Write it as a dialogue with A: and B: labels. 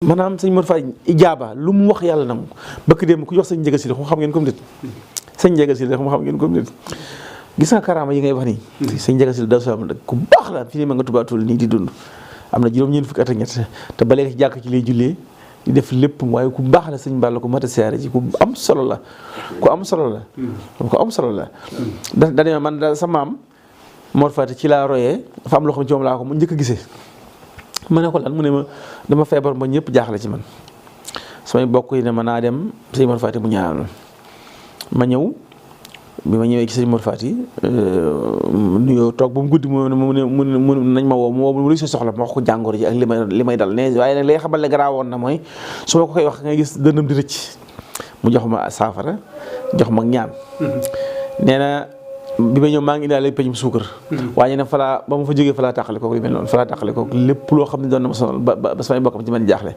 A: maanaam sëñ Mor Faye ijaaba lu mu wax yàlla nangu bëkk dem ku jox sëñ Njëga Sylla xam ngeen comme nit sëñ Njëga Sylla xam ngeen comme nit gis nga karaama yi ngay wax nii sëñ Njëga Sylla da am ku baax la fi ni ma nga tubaatul nii di dund am na juróom-ñeent fukki at ak ñett te ba léegi jàkk ci lay jullee di def lépp waaye ku baax la sëñ Balla ku mat a siyaare ji ku am solo la ku am solo la ku am solo la dañoo man da sa maam Mor Faye ci laa royee dafa am loo xam ne ci moom laa ko mu njëkk a gisee ma ne ko lan mu ne ma dama feebar ba ñëpp jaaxle ci man samay bokk yi ne ma naa dem sëñ Mor Faty mu ñaanal ma ñëw bi ma ñëwee ci sëñ Mor Faty nuyoo toog ba mu guddi mu nañ ma woo mu luy sa soxla ma wax ko jàngoro ji ak li may dal ne waaye nag lay xamal ne garaawoon na mooy su ma ko koy wax ngay gis dënnam di rëcc mu jox ma saafara jox ma ñaan nee na bi ma ñëw maa ngi indaale peñum suukar waaye nag falaa ba ma fa jógee falaa tàqale kook li mel noonu falaa tàqale kook lépp loo xam ne doon na ma sonal ba samay bokkam ci man jaaxle